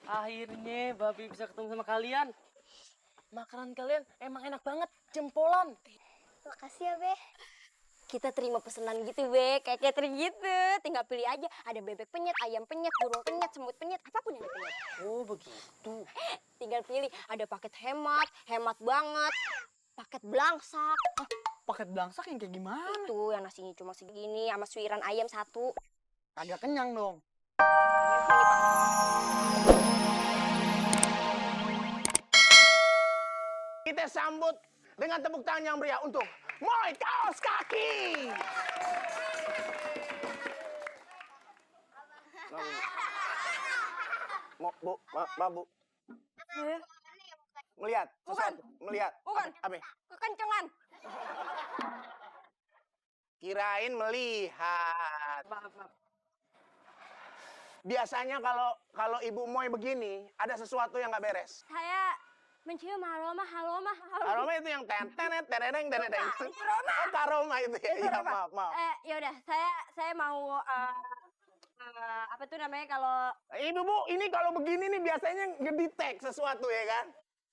Akhirnya Babi bisa ketemu sama kalian. Makanan kalian emang enak banget, jempolan. Makasih ya, Be. Kita terima pesanan gitu, Be. Kayak catering gitu. Tinggal pilih aja. Ada bebek penyet, ayam penyet, burung penyet, semut penyet, apapun yang dipenyet. Oh, begitu. Tinggal pilih. Ada paket hemat, hemat banget. Paket belangsak. Paket belangsak yang kayak gimana? Itu yang nasinya cuma segini sama suiran ayam satu. Kagak kenyang dong. Kita sambut dengan tepuk tangan yang meriah untuk Moy Kaos Kaki. Bu, Bu. Melihat, sesuatu, melihat. Bukan. Apa? Kekencengan. Kirain melihat. Maaf. Biasanya kalau Ibu Moy begini, ada sesuatu yang nggak beres. Saya mencium aroma. Aroma itu yang tenet, tereng. Oh, karoma itu ya. Iya, maaf. Yaudah, saya mau apa tuh namanya kalau Ibu Bu, ini kalau begini nih biasanya ngedetek sesuatu ya kan?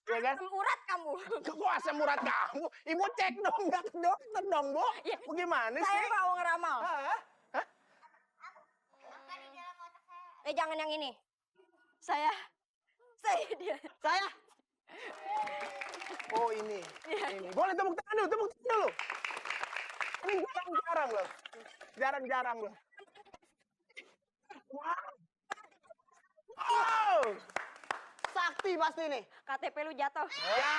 Ya kan? asam urat kamu. Kok asam urat kamu? Ibu cek dong, nggak ke dokter dong, Bu. Ya, Bagaimana sih? saya mau ngeramal. Hah? Jangan yang ini. Saya dia. Saya? Oh, ini. Ini. Boleh tepuk tangan dulu. Ini jarang-jarang loh. Jarang-jarang loh. Wow. Sakti pasti nih. KTP lu jatuh. Ya.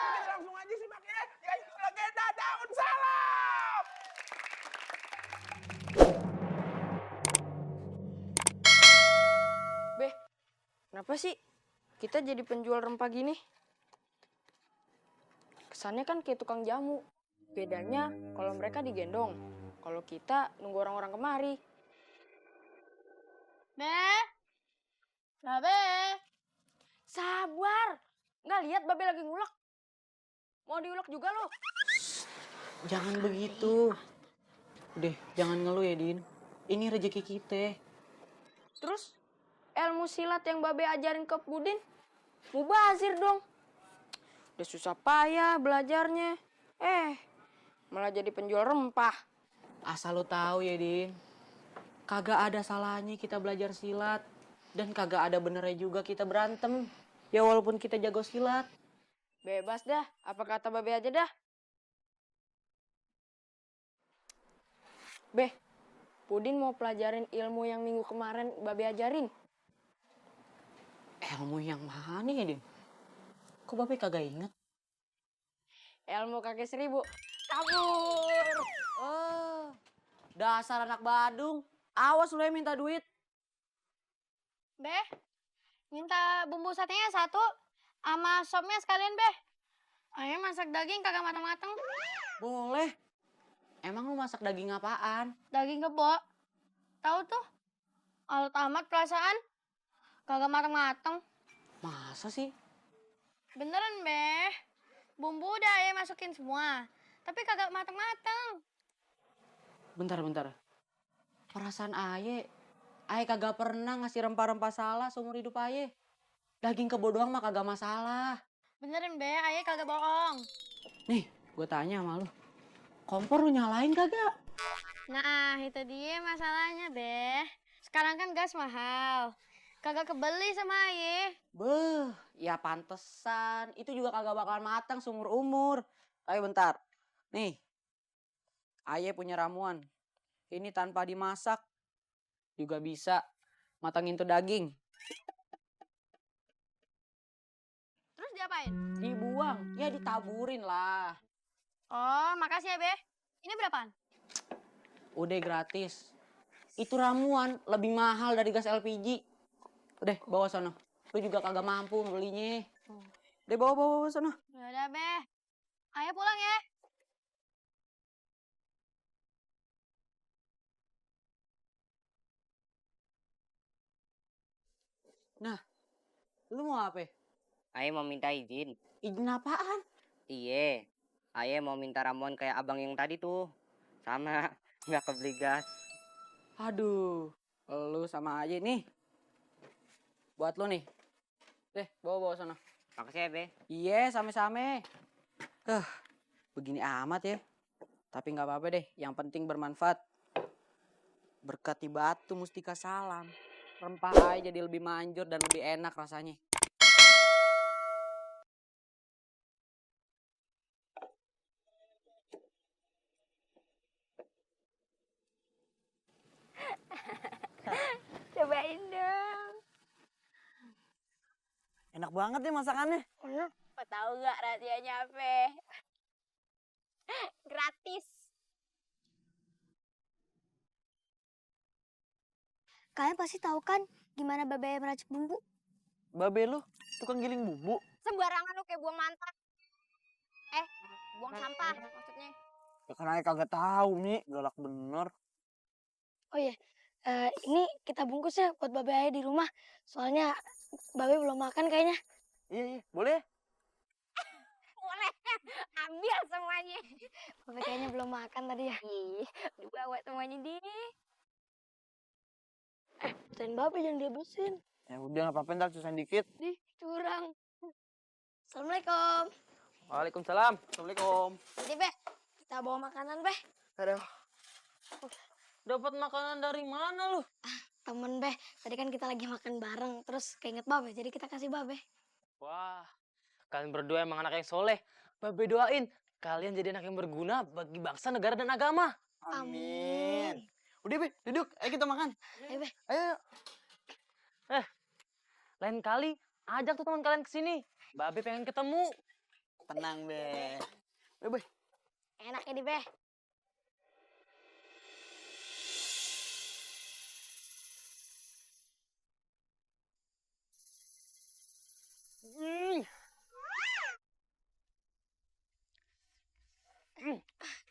Kita langsung aja sih makanya. Ya itu legenda daun salam. Be, kenapa sih kita jadi penjual rempah gini? Kesannya kan kayak tukang jamu. Bedanya kalau mereka digendong, kalau kita nunggu orang-orang kemari. Be. Sabar, nggak lihat Babe lagi ngulek. Mau diulek juga lo? Jangan begitu. Udah, jangan ngeluh ya, Din. Ini rezeki kita. Terus ilmu silat yang Babe ajarin ke Pudin, mubazir dong. Udah susah payah belajarnya. Malah jadi penjual rempah. Asal lo tahu ya, Din. Kagak ada salahnya kita belajar silat. Dan kagak ada benernya juga kita berantem. Ya walaupun kita jago silat. Bebas dah, apa kata Babe aja dah. Be, Pudin mau pelajarin ilmu yang minggu kemarin Babe ajarin. Ilmu yang mana ya, Din? Kok Babe kagak inget? Ilmu kaki 1000. Kabur. Oh, dasar anak Badung. Awas lo ya minta duit. Be, minta bumbu satenya 1, sama sopnya sekalian, Be. Ayah masak daging kagak matang-matang. Boleh. Emang lu masak daging apaan? Daging kebo. Tahu tuh, alat amat perasaan. Kagak matang-matang. Masa sih? Beneran, Be. Bumbu udah ayah masukin semua. Tapi kagak matang-matang. Bentar. Perasaan Aye kagak pernah ngasih rempah-rempah salah seumur hidup Aye. Daging kebo doang mah kagak masalah. Beneran, Be. Ayah kagak bohong. Nih, gue tanya sama lu. Kompor lu nyalain kagak? Nah, itu dia masalahnya, Be. Sekarang kan gas mahal. Kagak kebeli sama ayah. Beuh, ya pantesan. Itu juga kagak bakalan matang seumur umur. Ayo bentar. Nih, Aye punya ramuan. Ini tanpa dimasak juga bisa matangin tuh daging. Terus diapain? Dibuang, ya ditaburin lah. Oh, makasih ya, Be. Ini berapaan? Udah gratis. Itu ramuan lebih mahal dari gas LPG. Udah, bawa sono. Lu juga kagak mampu belinya. Udah bawa sono. Yaudah, Be. Ayah pulang ya. Nah, lu mau apa? Ayah mau minta izin. Izin apaan? Iye, ayah mau minta ramuan kayak abang yang tadi tuh. Sama, nggak kebeli gas. Aduh, Lu sama aja nih. Buat lu nih. Deh, bawa sana. Makasih ya, Be. Iya, same-same. Begini amat ya. Tapi nggak apa-apa deh, yang penting bermanfaat. Berkati batu mustika salam. Rempah aja jadi lebih manjur dan lebih enak rasanya. Cobain dong. Enak banget nih masakannya. Mau tahu nggak rahasianya apa? Gratis. Kalian pasti tahu kan gimana Babe meracik bumbu? Babe lu tukang giling bumbu. Sembarangan lo kayak buang mantan. Buang sampah maksudnya. Ya kan Ayah kagak tahu nih, galak bener. Oh iya, ini kita bungkus ya buat Babe Ayah di rumah. Soalnya Babe belum makan kayaknya. Iya, boleh. Boleh, ambil semuanya. Babe kayaknya belum makan tadi ya. Ih, dibawa semuanya deh. Butain Babe jangan dihabisin. Ya udah nggak apa-apa, ntar susahin dikit. Nih, curang. Assalamualaikum. Waalaikumsalam. Assalamualaikum. Jadi Be, kita bawa makanan Be. Aduh. Dapat makanan dari mana lu? Temen Be, tadi kan kita lagi makan bareng. Terus keinget Babe, jadi kita kasih Babe. Wah, kalian berdua emang anak yang soleh. Babe doain kalian jadi anak yang berguna bagi bangsa, negara, dan agama. Amin. Udah, Be, duduk. Ayo kita makan. Ayo Be. Ayo. Lain kali ajak tuh teman kalian ke sini. Babe pengen ketemu. Tenang, Be. Ayo, Be. Enak ini Be.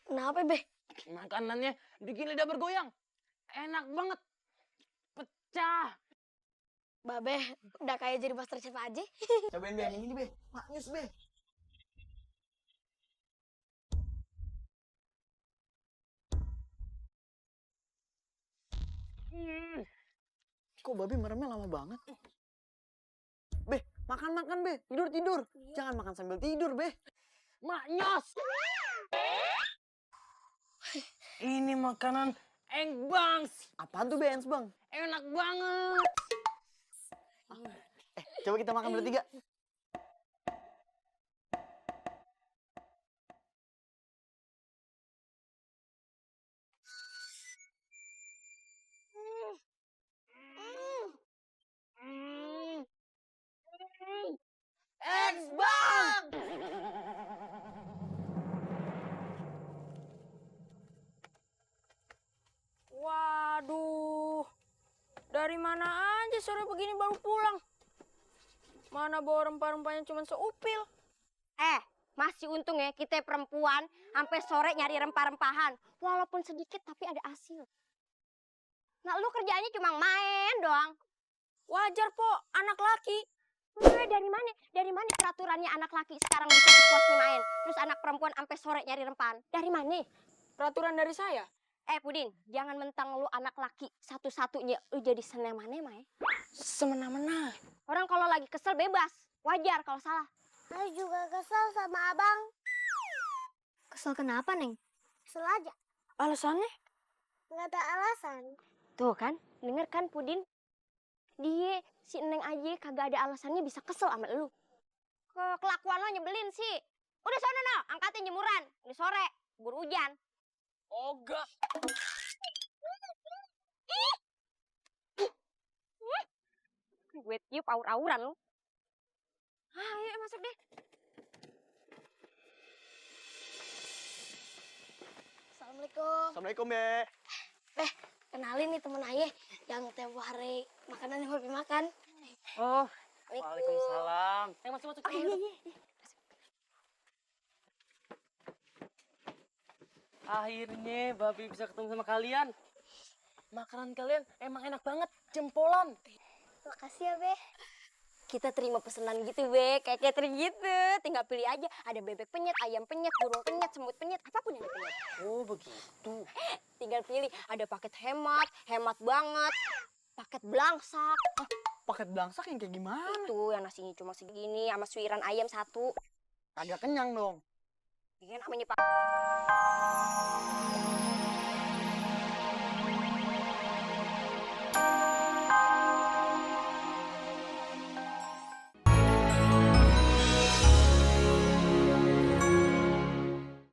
Kenapa Be? Makanannya bikin lidah bergoyang. Enak banget. Pecah. Babe udah kayak jadi master chef aja. Cobain, Be. Yang ini, Be. Manis, Be. Kok Babe meremnya lama banget? Be, makan, Be. Tidur. Jangan makan sambil tidur, Be. Maknyos. Ini makanan Engbangs. Apaan tuh, Be, Ens, Bang? Enak banget. Coba kita makan bertiga. Engbangs. Waduh, dari mana aja sore begini baru pulang? Mana bawa rempah-rempahnya cuma seupil. Masih untung ya kita perempuan sampai sore nyari rempah-rempahan. Walaupun sedikit tapi ada hasil. Nah, lu kerjaannya cuma main doang. Wajar, Po, anak laki. Dari mana? Dari mana peraturannya anak laki sekarang bisa sepuasnya main? Terus anak perempuan sampai sore nyari rempahan. Dari mana? Peraturan dari saya. Pudin, jangan mentang lu anak laki satu-satunya lu jadi semena-mena ya. Semena-mena. Orang kalau lagi kesel bebas. Wajar kalau salah. Saya juga kesel sama abang. Kesel kenapa, Neng? Kesel aja. Alasannya? Nggak ada alasan. Tuh kan, denger kan Pudin? Dia, si Neng aja kagak ada alasannya bisa kesel sama lu. Kelakuan lo nyebelin sih. Udah sono no, angkatin jemuran. Ini sore, buru hujan. Ogah. Gue tiup aur-auran lu. Ayo masuk deh. Assalamualaikum. Assalamualaikum, Be. Kenalin nih temen Ayah yang tempo hari makanan yang Babe makan. Oh, waalaikumsalam. Masuk. Akhirnya Babi bisa ketemu sama kalian. Makanan kalian emang enak banget, jempolan. Makasih ya, Be. kita terima pesanan gitu, Be. Kayak catering gitu. Tinggal pilih aja. Ada bebek penyet, ayam penyet, burung penyet, semut penyet, apapun yang dipenyet. Oh begitu. Tinggal pilih. Ada paket hemat, hemat banget. Paket belangsak. Paket belangsak yang kayak gimana? Itu yang nasinya cuma segini sama suiran ayam 1. Agak kenyang dong. Iya namanya Pak.